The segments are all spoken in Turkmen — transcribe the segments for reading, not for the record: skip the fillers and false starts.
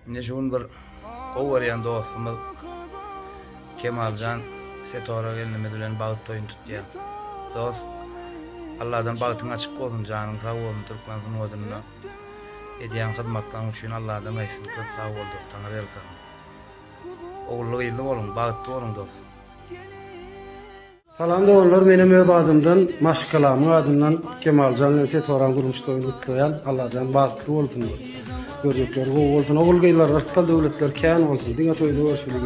Indi şu gün bir gowy görýän dostumyz Kemaljan Setora gelnimiz bilen bagt toýuny tutýar. Dost, Alladan bagtyň açyk bolsun, janyň sag bolsun, türkmen sungatynda edýän hyzmatlaryň üçin Alladan gaýtsyn, köp sag bol dost, Taňry ýalkasyn. Ogully-gyzly boluň, bagtly boluň dost. Salam doganlar menem öz adymdan maşgalamyň adyndan Kemaljan bilen Setoraň durmuş toýuny gutlaýan Allajan bagtly bolsunlar görjekleri gowy bolsun ogul gyzlar rysgal döwletleri kän bolsun diňe toýda görşeli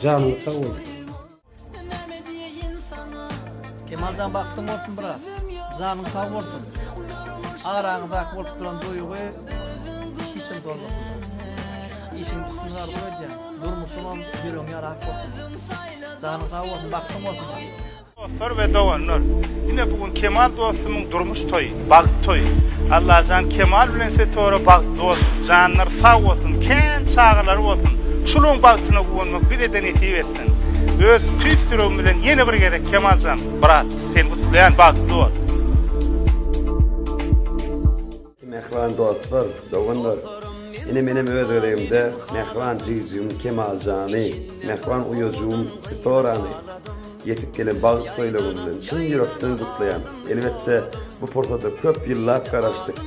janyňyz sag bolsun. Kemaljan bagtyň bolsun brat. Janyň sag bolsun. Araňyzdaky bolup duran duýgy hiç hem bozmasyn. Işiň üstünlik arzuw edýän. Durmuşyňam ýüregiňe rahat bolsun. Janyň sag bolsun, bagtyň bolsun. Dostlar we doganlar, ine bu gün Kemal dostumyň durmuş toýy, bagt toýy. Allajan Kemal bilen Setora bagtly bolsun, janlary sag bolsun, kän çagalary bolsun, şulaň bagtyna guwanmak bizede nesip etsin. Öz tüýs ýüregim bilen ýene bir gezek Kemaljan, brat, seni gutlaýan bagtly bol. Mähriban dostlar, doganlar! Ine menem öz gezegimde mähriban jigijigim Kemaljany, mähriban uýajygym Sitorany ýetip gelen bagt toýlagym bilen çyn ýürekden gutlaýan. Elbetde, bu pursada köp ýyllap garaşdyk.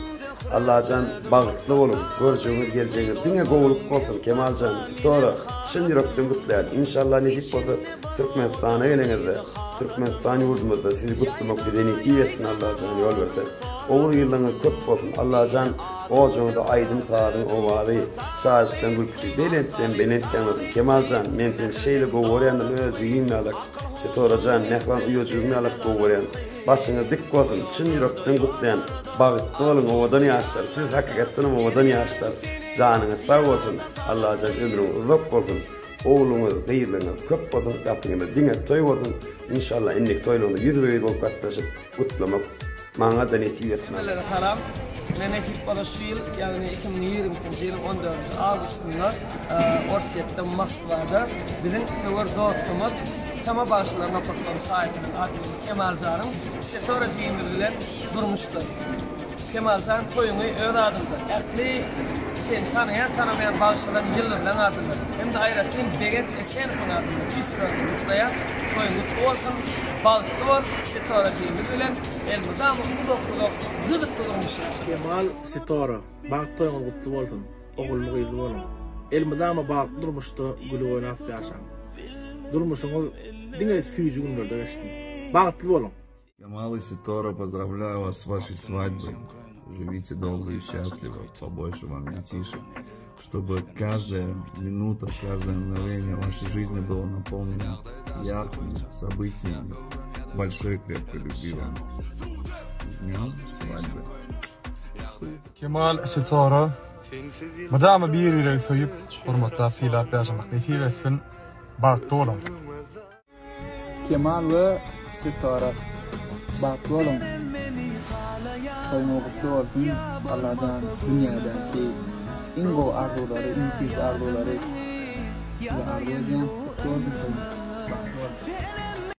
Allajan bagtly boluň, görjegiňiz geljegiňiz diňe gowulyk bolsun Kemaljan, Sitora, çyn ýürekden gutlaýan. Inşallah nesip bolsa Türkmenistana geleňizde, Türkmenistan ýurdumyzda sizi gutlamak bize nesip etsin Allajan ýol berse. Ogul gyzlaryňyz köp bolsun Allajan ojagyňyzda aýdym sazyň owazy çaşdan gülküsi belentden belent ýaňlasyn Kemaljan men seni şeýle gowy görýändim öz jigim ýalak Sitorajan mähriban uýajygym ýalak gowy görýän başyňyz dik bolsun çyn ýürekden gutlaýan bagtly boluň owadan ýaşlar siz hakykatdanam owadan ýaşlar janyňyz sag bolsun Allajan ömrüňiz uzak bolsun ogluňyz gyzlaryňyz köp bolsun gapyňyzda diňe toý bolsun inşallah indiki toýlaryňyza ýüzbe ýüz bolup gatnaşyp gutlamak Maňada nesip etsin Allah. Hemmelere salam. Men nesip bola şu ýyl, ýagny 2022-nji ýylyň 14-nji awgustynda Orsýetde Moskwada biziň söwer dostumyz Tama bagşylar nokat kom saýtynyň admini Kemaljanyň Setora jigimiz bilen durmuş toýy. Kemaljan toýuňy öz adyňdan, ähli seni tanaýan tanamaýan bagşylaryň ýyldyzlaryň adyndan hem-de aýratyn Begenç Esenowyň adyndan tüýs ýürekden gutlaýan. Toýuň gutly bolsun, bagtly bol Setora jigimiz bilen. Elmydama uzak-uzak gyzykly durmuş ýaşaň. Kemal Sitora, bagt toýuňyz gutly bolsun, ogully gyzly boluň. Elmydama bagtly durmuşda gülüp oýnap ýaşaň. Durmuşyňyz diňe süýji günlerde geçsin. Bagtly boluň! Kemal и Sitora поздравляю вас с вашей свадьбой. Живите долго и счастливо, побольше вам детишек, чтобы каждая минута, каждое мгновение вашей жизни было наполнено яркими событиями, большой крепкой любви вам. С днем свадьбы! Kemal Sitora mydama bir-biregi söýüp, hormatlap, sylap ýaşamak nesip etsin. Bagtly boluň! Kemal we Sitora bagtly boluň toýuňyz gutly bolsun Allajan dünýädäki iň gowy arzuwlary iň süýji arzuwlary size arzuw edýän gutly bolsun toýuňyz bagtly boluň.